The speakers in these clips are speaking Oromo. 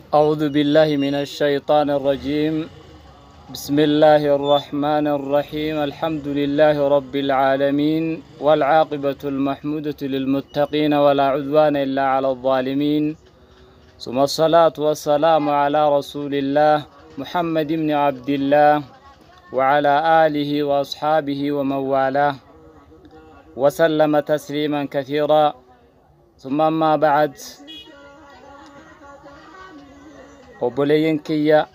أعوذ بالله من الشيطان الرجيم. بسم الله الرحمن الرحيم. الحمد لله رب العالمين، والعاقبة المحمودة للمتقين، ولا عدوان إلا على الظالمين، ثم الصلاة والسلام على رسول الله محمد بن عبد الله وعلى آله وأصحابه ومن والاه وسلم تسليما كثيرا. ثم أما بعد، obboleeyyan kiyya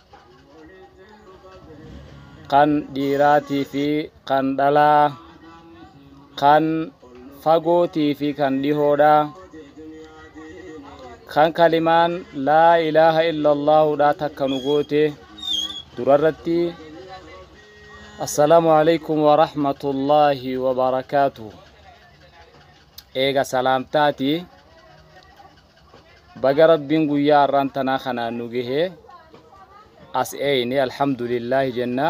kan dhiiraatii fi kan dhalaa, kan fagootii fi kan dhihoodhaa, kan kalimaan laa ilaaha illallaahuudhaa takka nu goote, durarratti assalaamu alaikum warahmatullaahi wabarakaatuh. Eega salaamtaati, baga Rabbiin guyyaa har'aan tanaa kanaan nu gahee as eeyne, alhamdulillaahi jenna.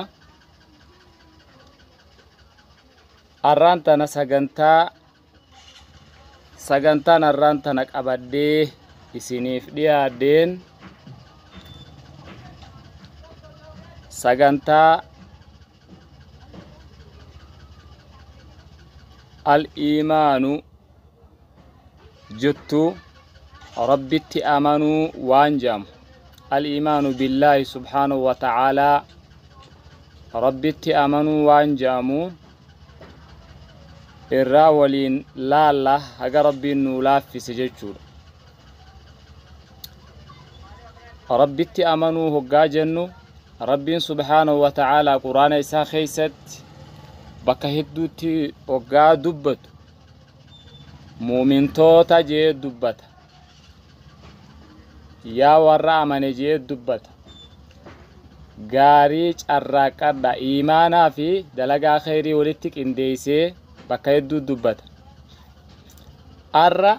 Har'aan tana sagantaan har'aan tana qabadhee isiniif dhiyaadheen sagantaa al-iimaanu jettu, Rabbitti amanuu waan jedhamu, al-iimaanu billaahi subhaanahu wa ta'aalaa, Rabbitti amanuu waan jedhamu irraa waliin laalla, haga Rabbiin nuu laaffise jechuudha. Rabbitti amanuu hoggaa jennu, Rabbiin subhaanahu wa ta'aalaa Quraana isaa keeysatti bakka hedduutti hoggaa dubbatu muumintoota jee dubbata, yaa warra amane jee dubbata, gaarii carraaqqadha, iimaanaa fi dalagaa kheyrii walitti qindeeysee bakka hedduu dubbata. Arra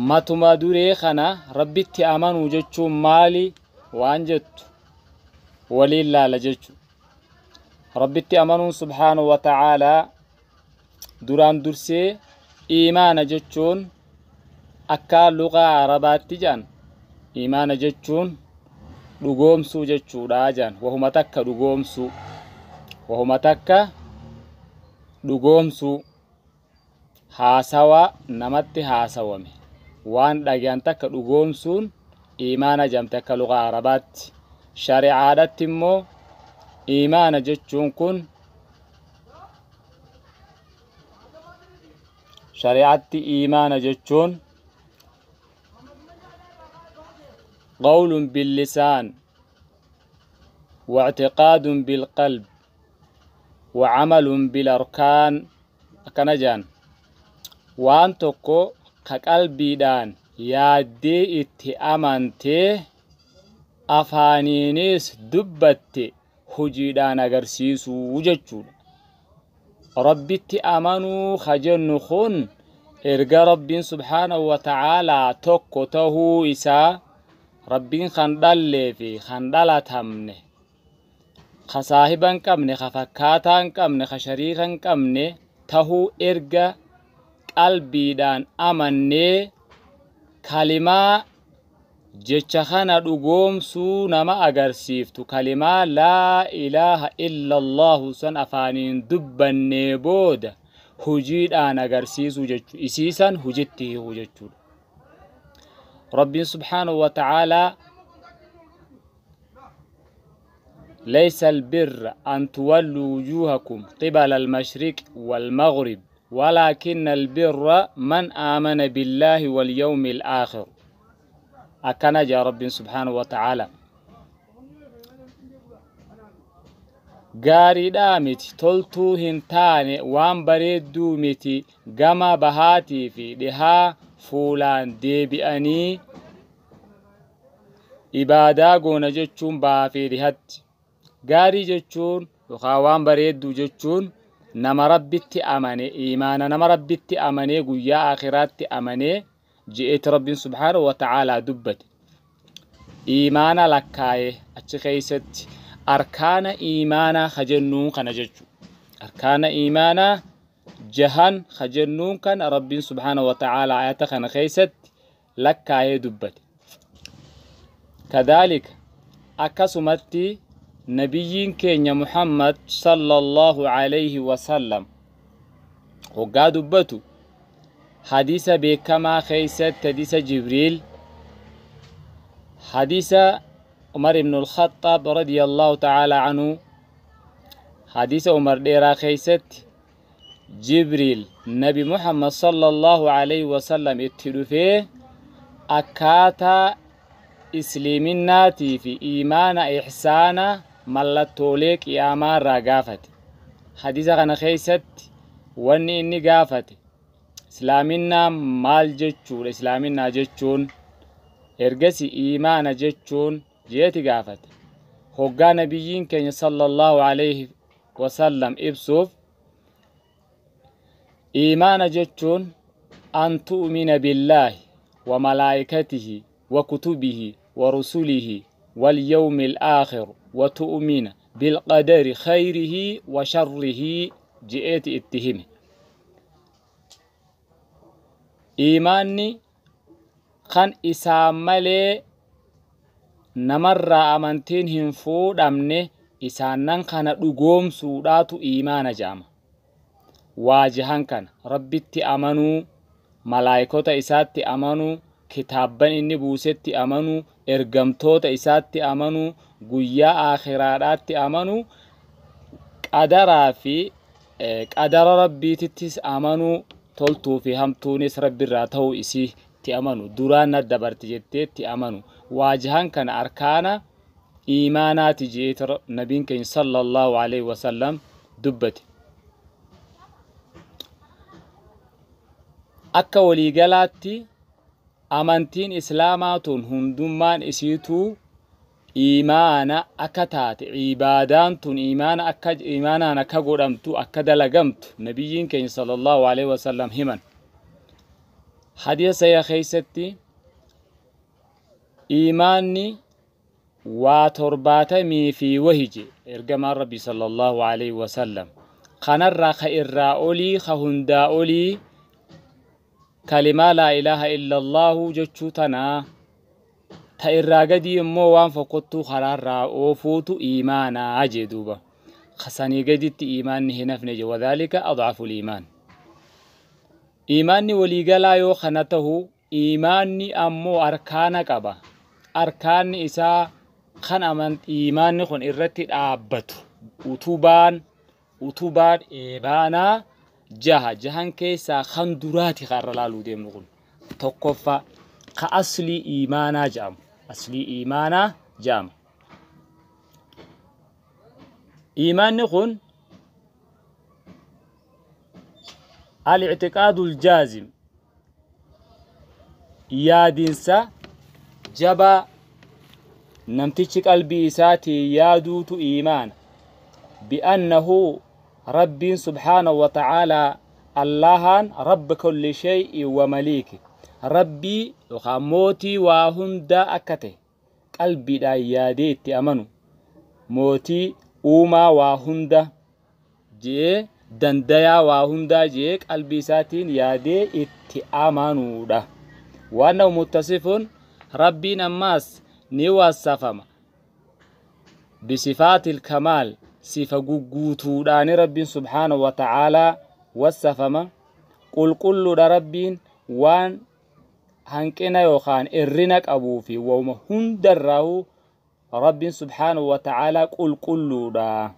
matuma duree kana Rabbitti amanuu jechuun maali waan jettu waliin laala jechu. Rabbitti amanuun subhaanahu wa ta'aalaa duraan dursee iimaana jechuun, akka lugaa Arabaatti jedhan, iimaana jechuun dhugoomsuu jechuudha jedhan. Wahuma takka dhugoomsuu, wahuma takka dhugoomsuu, haasawa namatti haasawame waan dhagayan takka dhugoomsuun iimaana jedhamte akka lugaa Arabaatti. Shari'aadhatti immoo iimaana jechuun kun, shari'aatti iimaana jechuun قول باللسان واعتقاد بالقلب وعمل بالأركان. Akkana jedhan. Waan tokko ka qalbiidhaan yaaddee itti amantee afaaniinis dubbatte hojiidhaan agarsiisuu jechuudha. Rabbitti amanuu ka jennu kun erga Rabbiin subhaanahu wa ta'aalaa tokko tahuu isaa, Rabbiin kan dhallee fi kan dhalatamne, ka saahiba hin qabne, ka fakkaataa hin qabne, ka shariika hin qabne tahuu erga qalbiidhaan amannee, kalimaa jecha kana dhugoomsuu nama agarsiiftu, kalimaa laa ilaaha illallaahu san afaaniin dubbannee booda hojiidhaan agarsiisuu jechuu, isiisan hojitti hiikuu jechuudha. Rabbiin subhaanahu wa ta'aalaa ليس البر أن تولوا وجوهكم قبل المشرق والمغرب ولكن البر من آمن بالله واليوم الآخر. Akkana jaa Rabbiin subhaanahu wa ta'aalaa. Gaariidhaa miti, toltuu hin taane, waan bareedduu miti gama bahaatii fi dhihaa fuulaan deebi'anii ibaadaa goona jechuun bahaa fi dhihatti. Gaarii jechuun yookaan waan bareedduu jechuun nama Rabbitti amane, iimaana nama Rabbitti amanee guyyaa akhiraatti amanee je'eeti Rabbiin subhaanahu wa ta'aalaa dubbate. Iimaana lakkaaye achi keeysatti, arkaana iimaanaa ka jennuun kana jechu. Arkaana iimaanaa jahan ka jennuun kana Rabbiin subhaanahu wa ta'aalaa ayata kana keeysatti Lakkaa'ee dubbate. Kadhaalika, akkasumatti nabiyyiin keenya Muhammad sallallahu alayhi wasallam hoggaa dubbatu, hadiisa beekamaa keeysatti, hadiisa Jibriil, hadiisa Umar ibn al-Khattaab radiyallahu ta'ala anhu, hadiisa Umar dheeraa keeysatti, Jibriil Nabi Muhammad sallallahu alayhi wasallam itti dhufee akkaataa isliiminnaatii fi iimaana, ihsaana, mallattoolee qiyaamaa irraa gaafate. Hadiisa kana keeysatti wanni inni gaafate islaaminaa maal jechuudha, islaaminaa jechuun, ergasi iimaana jechuun jeeti gaafate. Hoggaa nabiyyiin keenya sallallahu alayhi wasallam ibsuuf, iimaana jechuun an tu'mina billaahi wa malaa'ikatihi wa kutubihi wa rusulihi wal yawmil aakhir wa tu'mina bilqadari khayrihi wa sharrihi je'eeti itti hime. Iimaanni kan isaan malee namarraa amantiin hin fuudhamne, isaannan kana dhugoomsuudhaatu iimaana jedhama. Waajihan kana, Rabbitti amanuu, malaayikota isaatti amanuu, kitaabban inni buusetti amanuu, ergamtoota isaatti amanuu, guyyaa aakhiraadhaatti amanuu, qadaraa fi qadara Rabbiitittis amanuu, toltuu fi hamtuunis Rabbiirraa ta'uu isiitti amanu, duraan na dabarti jetteetti amanu. Waajihan kana arkaana iimaanaati jeeti nabiin keenya sallallahu alaihi wasallam dubbate. Akka waliigalaatti amantiin islaamaa tun hundummaan isiituu iimaana akka taate, ibaadaan tun iimaana akka iimaanaan akka godhamtu, akka dalagamtu nabiyyiin keenya sallallahu alaihi wasallam himan. Hadiisa sahiha keeysatti iimaanni waa 70 fi wahi je ergamaan Rabbi sallallahu alaihi wasallam. Kanarraa ka irraa olii, ka hundaa olii, kalimaa laa ilaaha illallaahu jechuu tanaa. Ta irraa gadii immoo waan fokkottuu karaarraa oofuutu iimaanaa jee duuba. Kasanii gaditti iimaanni hin hafne je. Wadhaalika adcafu liimaan. Iimaanni waliigalaa yoo kana tahu, iimaanni ammoo arkaana qaba. Arkaanni isaa kan iimaanni kun irratti dhaabbatu, utubaan eebaanaa jaha. Jahan keessaa kan duraati kan irra laaluu deemnu kun. Tokkoffaa, ka aslii iimaanaa jedhamu. Aslii iimaanaa jedhama. Iimaanni kun al-i'tiqaadul jaazim, yaadinsa jabaa namtichi qalbii isaatii yaaduutu iimaana. Bi'annahu, Rabbiin subhaanahu wa ta'aalaa, Allahaan rabba kulli shay'in wa maliiki, Rabbii yookaan mootii waa hundaa akka ta'e qalbiidhaan yaadee itti amanu, mootii uumaa waa hunda jee, dandayaa waa hundaa jee qalbii isaatiin yaadee itti amanuudha. Waan muttasifun, Rabbiin ammaas ni wassafama bisifaatil kamaal, sifa gugguutuudhaani Rabbiin subhaanahu wa ta'aalaa wassafama. Qulqulluudha Rabbiin waan hanqina yookaan irrina qabuu fi wauma hundarraa'uu Rabbiin subhaanahu wa ta'aalaa qulqulluudha.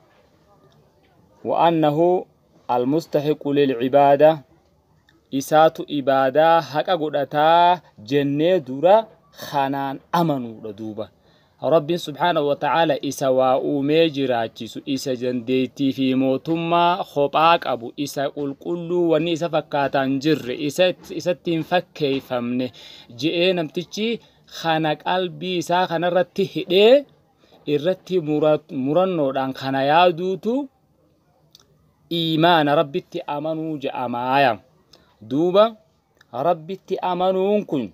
Wa'annahu almustahiqu lilcibaada, isaatu ibaadaa haqa godhataa jennee dura kanaan amanuudha duuba. Rabbiin subhaanahu wa ta'aala isa waa uumee jiraachisu, isa dandeettii fi mootummaa kophaa qabu, isa qulqulluu wanni isa fakkaataan jirre, isa isatti hin fakkeeffamne je'ee namtichi kana qalbii isaa kanarratti hidhee irratti murannoodhaan kana yaaduutu iimaana, Rabbitti amanuu je'amaaya. Duuba Rabbitti amanuun kun,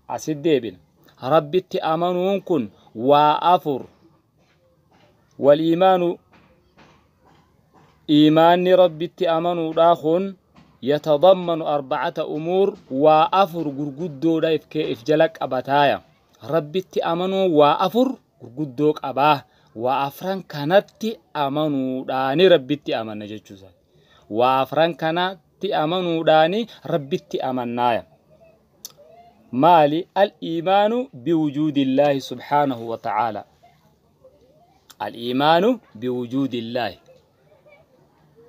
asit deebina, Rabbitti amanuun kun waa afur. Wal iimaanu, iimaanni Rabbitti amanuudhaa kun Yatadammanu arbacata umuur, waa afur gurguddoodha if jala qabataaya. Rabbitti amanuu waa afur gurguddoo qabaa. Waa afran kanatti amanuudhaani Rabbitti amanna jechuusa. Waa afran kanatti amanuudhaani Rabbitti amannaaya. Maali? Al-iimaanu biwujuudillaahi subhaanahu wa ta'aala. Al-iimaanu biwujuudillaahi.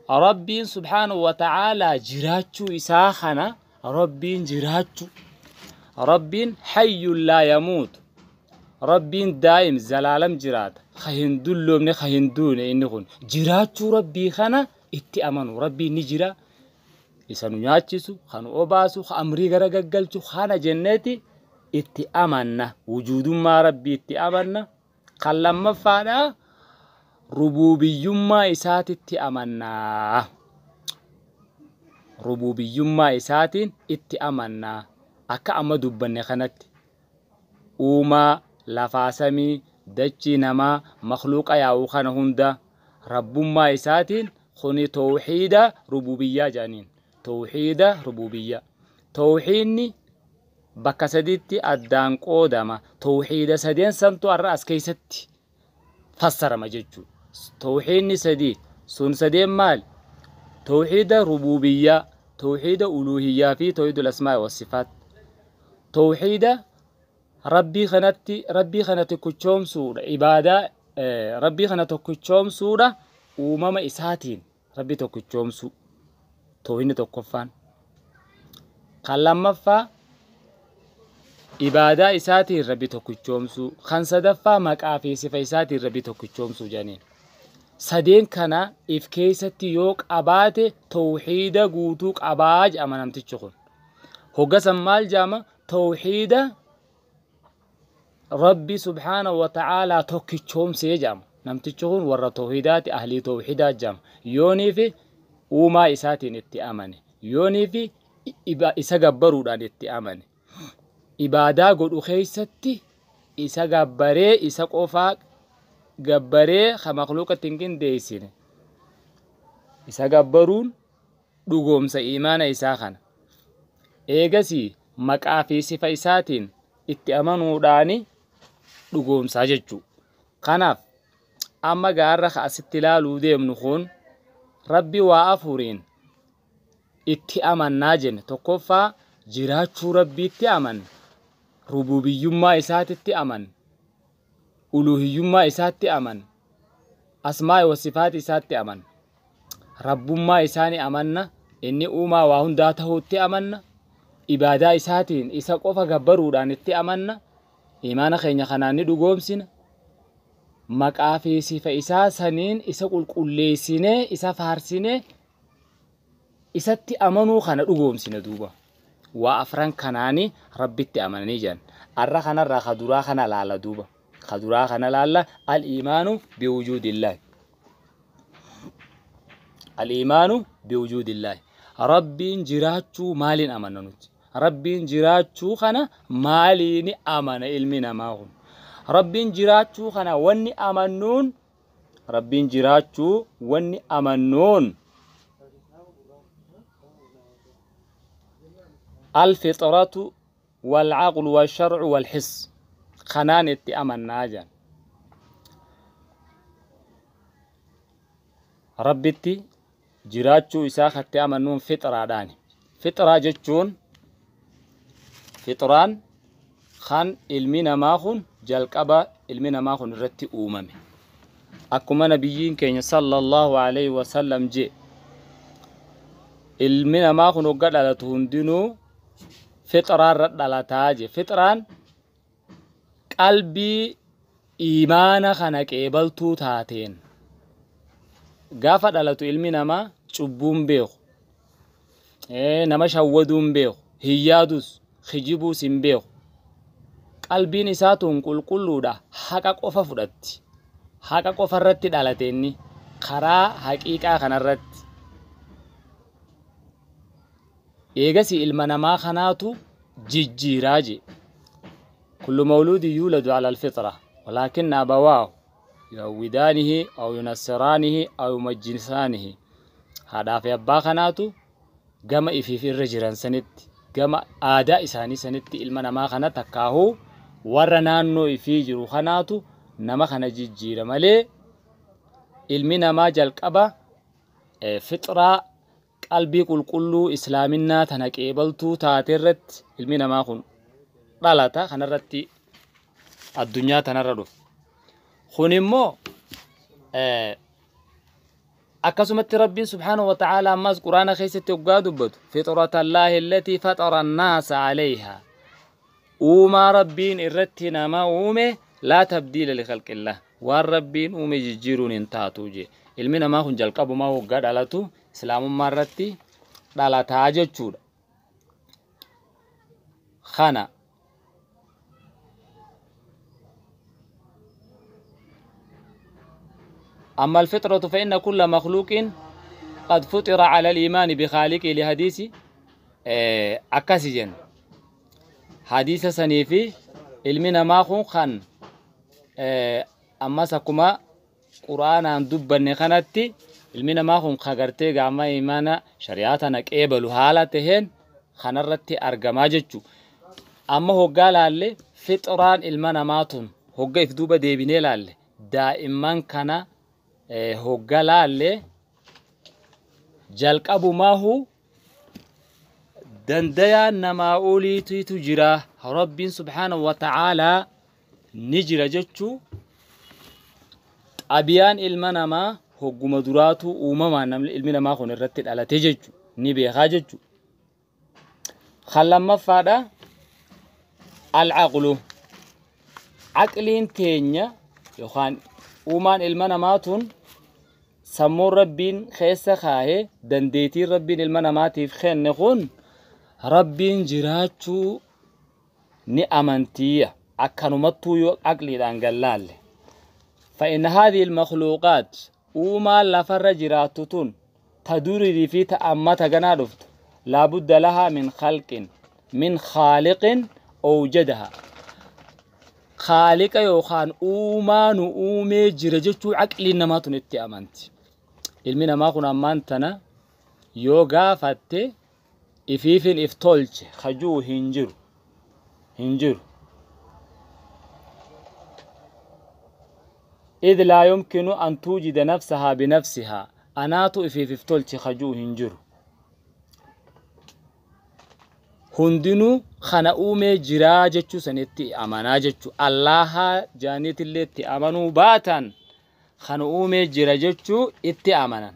Rabbiin subhaanahu wa ta'aalaa jiraachuu isaa kana, Rabbiin jiraachuu. Rabbiin hayyun laa yamuutu. Rabbiin daa'im zalaalam jiraata. Ka hin dulloomne, ka hin duune inni kun. Jiraachuu Rabbii kana itti amanu. Rabbiin ni jira. Isa nu nyaachisu, ka nu obaasu, ka amrii gara gaggalchu kana jenneeti itti amanna. Wujuudummaa Rabbii itti amanna. Kan lammaffaadhaa rubuubiyyummaa isaatitti amannaa. Rubuubiyyummaa isaatiin itti amannaa. Akka amma dubbanne kanatti uumaa lafaa, samii, dachii, namaa, makluuqa yaa'u kana hunda rabbummaa isaatiin, kuni tawxiida rububiyyaa jedhaniin. Tawxiida rububiyyaa. Tawxiidni bakka saditti addaan qoodama. Tawxiida sadeen santu har'a as keessatti fassarama jechuudha. Tawxiidni sadii sun sadeen maali? Tawxiida rububiyyaa, tawxiida uluhiyyaa fi tawxiidul asmaa'i wassifaat. Tawxiida Rabbii kanatti, Rabbii kana tokkichoomsuudha. Ibaadaa Rabbii kana tokkichoomsuudha, uumama isaatiin Rabbii tokkichoomsuu. Tawxiidni tokkoffaan. Kan lammaffaa ibaadaa isaatiin Rabbi tokkichoomsuu. Kan sadaffaa maqaa fi sifa isaatiin Rabbi tokkichoomsuu jedhaniin. Sadeen kana if keessatti yoo qabaate tawxiida guutuu qabaa jedhama namtichi kun. Hoggasan maal jedhama? Tawxiida Rabbi subhaanahu wa ta'aalaa tokkichoomsee jedhama. Namtichi kun warra tawxiidaati, ahlii tawxiidaa jedhama. Yoonii fi uumaa isaatiin itti amane. Yoonii fi isa gabbaruudhaan itti amane. Ibaadaa godhu keessatti isa gabbaree, isa qofaa gabbaree, ka makluuqatti hin qindeessine. Isa gabbaruun dhugoomsa imaana isaa kana. Eegasii maqaa fi sifa isaatiin itti amanuudhaani dhugoomsaa jechuu. Kanaaf amma gaarra ka asitti ilaaluu deemnu kun Rabbi waa afuriin itti amannaa jenne. Tokkoffaa jiraachuu Rabbiitti amanna. Rububiyyummaa isaatitti amanna. Uluhiyyummaa isaatti amanna. Asmaa'i wa sifaati isaatti amanna. Rabbummaa isaanii amanna. Inni uumaa waa hundaa ta'uutti amanna. Ibaadaa isaatiin isa qofa gabbaruudhaan itti amanna. Imaana keenya kanaan ni dhugoomsina. Maqaa fi sifa isaa saniin isa qulqulleessinee, isa faarsinee, isatti amanuu kana dhugoomsina duuba. Waa afran kanaani Rabbitti amananii jiran. Arra kanarraa ka duraa kana laala duuba. Ka duraa kana laalla, al-iimaanu biwujuudillaahi. Al-iimaanu biwujuudillaahi. Rabbiin jiraachuu maaliin amanna nuti? Rabbiin jiraachuu kana maaliin amana ilmi namaa kun? Rabbiin jiraachuu kana wanni amannuun, Rabbiin jiraachuu wanni amannuun alfixratu walcaqlu walsharcu walhis kanaan itti amannaa jedhan. Rabbitti jiraachuu isaa katti amannuun fixraadhaani. Fixraa jechuun, fixraan kan ilmi namaa kun jalqaba ilmi namaa kun irratti uumame. Akkuma nabiyyiin keenya sallallahu alaihi wasallam jee, ilmi namaa kun hogga dhalatu hundinuu fixraarra dhalataa je. Fixraan qalbii imaana kana qeebaltuu taateen gaafa dhalatu ilmi namaa cubbuun beeku, nama shawwaduun beeku, hin yaadus, kijibuus hin beeku. Qalbiin isaa tun qulqulluudha, haqa qofa fudhatti. Haqa qofa irratti dhalate inni karaa haqiiqaa kanarratti. Eegasi ilma namaa kanaatu jijjiiraa je. Kullu mawluudin yuuladu ala alfitra walaakinna abawaahu yuhawwidaanihi aw yunassiraanihi aw yumajjisaanihi. Haadhaa fi abbaa kanaatu Gama ifiif irra jiran sanitti, gama aadaa isaanii sanitti ilma namaa kana takkaahuu warra naannoo ifii jiru kanaatu nama kana jijjiira malee, ilmi namaa jalqaba fixraa qalbii qulqulluu islaaminaa tana qeebaltuu taate irratti ilmi namaa kun dhalata, kanarratti addunyaa tanarra dhufe. Kun immoo akkasumatti Rabbiin subhaanahu wa ta'aala ammas Quraana keessatti hoggaa dubbatu, fixrata allaahi allatii faxara annaasa calayhaa, uumaa Rabbiin irratti nama uume, laa tabdiila likhalqillah, waan Rabbiin uume jijjiiruun hin taatu jee. Ilmi namaa kun jalqabumaa hoggaa dhalatu islaamummaa irratti dhalataa jechuudha. Kana أما الفطرة فإن كل مخلوق قد فطر على الإيمان بخالقه لحديث أكاسجن حديث سنيفي ilmi namaa kun kan ammas akkuma quraanaan dubbanne kanatti ilmi namaa kun kagartee gaama imaana shari'aa tana qeebalu haala taheen kanarratti argamaa jechu. Amma hoggaa laalle fixraan ilma namaa tun, hogga if duuba deebinee laalle daa'imman kana, hogga laalle jalqabumaahu dandayaan namaa oliitiitu jira, Rabbiin subhaanahu wa ta'aalaa ni jira jechuu xabiyaan ilma namaa hogguma duraatu uumamaan namni ilmi namaa kun irratti dhalate jechu ni beekaa jechu. Kan lammaffaadha alcaqlu, aqliin teenya yookaan uumaan ilma namaa tun sammuun Rabbiin keessa kaahee dandeettiin Rabbiin ilma namaatiif kenne kun Rabbiin jiraachuu ni amantiya akkanumattuu yoo aqliidhaan gallaalle. فإن هذه المخلوقات uumaan lafarra jiraattu tun ta duriirii fi ta amma ta ganaa dhuftu laabudda lahaa min khalqin min khaaliqin awjadaha, khaaliqa yookaan uumaa nu uumee jira jechuu aqliin namaa tun itti amanti. Ilmi namaa kun ammaan tana yoo gaafatte ifiifin if tolche kajuu hin jiru, hin jiru. إذ لا يمكن أن توجد نفسها بنفسها، anaatu ifiif if tolche kajuu hin jiru. Hundinuu kana uumee jiraa jechuu sanitti amanaa jechuu, Allahaa jaaniitillee itti amanuu baatan kana uumee jira jechuu itti amanan.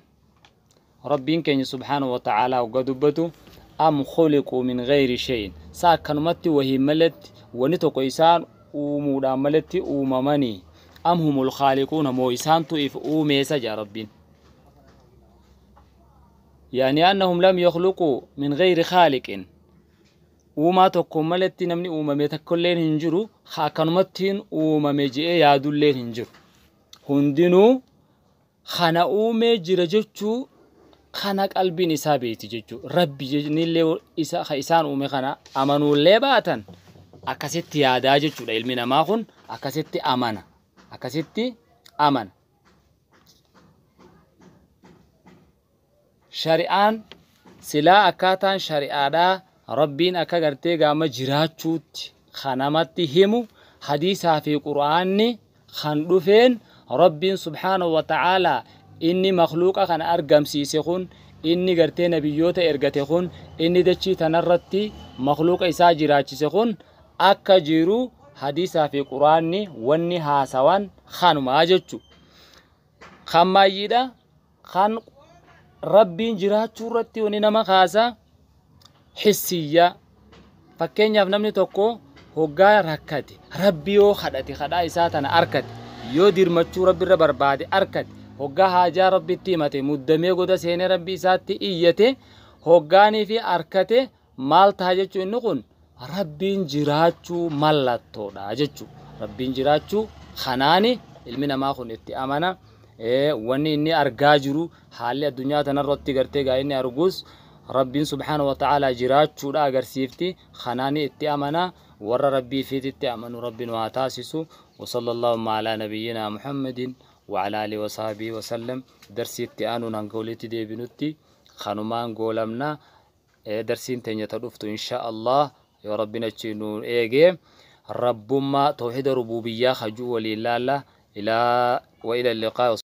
Rabbiin keenya subhaanahu wa ta'aalaa hogga dubbatu, am khuliquu min ghayri shay'in, sa akkanumatti wahii malatti wani tokko isaan uumuudhaan malatti uumamanii, am humul khaaliquuna, moo isaantu if uumeesa jaa Rabbiin. يعني أنهم لم يخلقوا من غير خالق, uumaa tokko malatti namni uumame tokkolleen hin jiru, akkanumattiin uumame je'ee yaadulleen hin jiru. Hundinuu kana uumee jira jechuu kana qalbiin isaa beeti jechuu, Rabbi nillee isa isaan uume kana amanuullee baatan akkasitti yaadaa jechuudha. Ilmi namaa kun akkasitti amana, akkasitti amana. Shari'aan silaa akkaataan shari'aadhaa Rabbiin akka gartee gaama jiraachuutti kanamatti himu, hadiisaa fi qur'aanni kan dhufeen Rabbiin subhaanahu wa ta'aalaa inni makluuqa kana argamsiise kun, inni gartee nabiyyoota ergate kun, inni dachii tanarratti makluuqa isaa jiraachise kun akka jiru hadiisaa fi qur'aanni wanni haasawan kanumaa jechu. Kan maayyiidha kan Rabbiin jiraachuu irratti wani nama kaasa hissiyyaa. Fakkeenyaaf namni tokko hoggaa rakkate Rabbi yoo kadhate kadhaa isaa tana arkate, yoo dirmachuu Rabbi irra barbaade arkate, hoggaa haajaa Rabbitti himate muddamee goda seenee Rabbi isaatti iyyate hoggaanii fi arkate maal ta'a jechuu, inni kun Rabbiin jiraachuu mallattoodha jechuu. Rabbiin jiraachuu kanaani ilmi namaa kun itti amana. Wanni inni argaa jiru haalli addunyaa tanarratti gartee gaa inni argus Rabbiin subhaanahu wa ta'aalaa jiraachuudha agarsiifti, kanaani itti amana. Warra Rabbii fiititti amanu Rabbiin waa taasisu. وصلى اللهم على نبينا محمد وعلى آله وصحبه وسلم. درسي itti aanuun hanga walitti deebinutti kanumaan goolamna. Darsiin teenya ta dhuftu insha Allah yoo Rabbiin achi nu eege rabbummaa tawxiida rububiyyaa hajuu waliin laalla. Ilaa wa ila liqaa.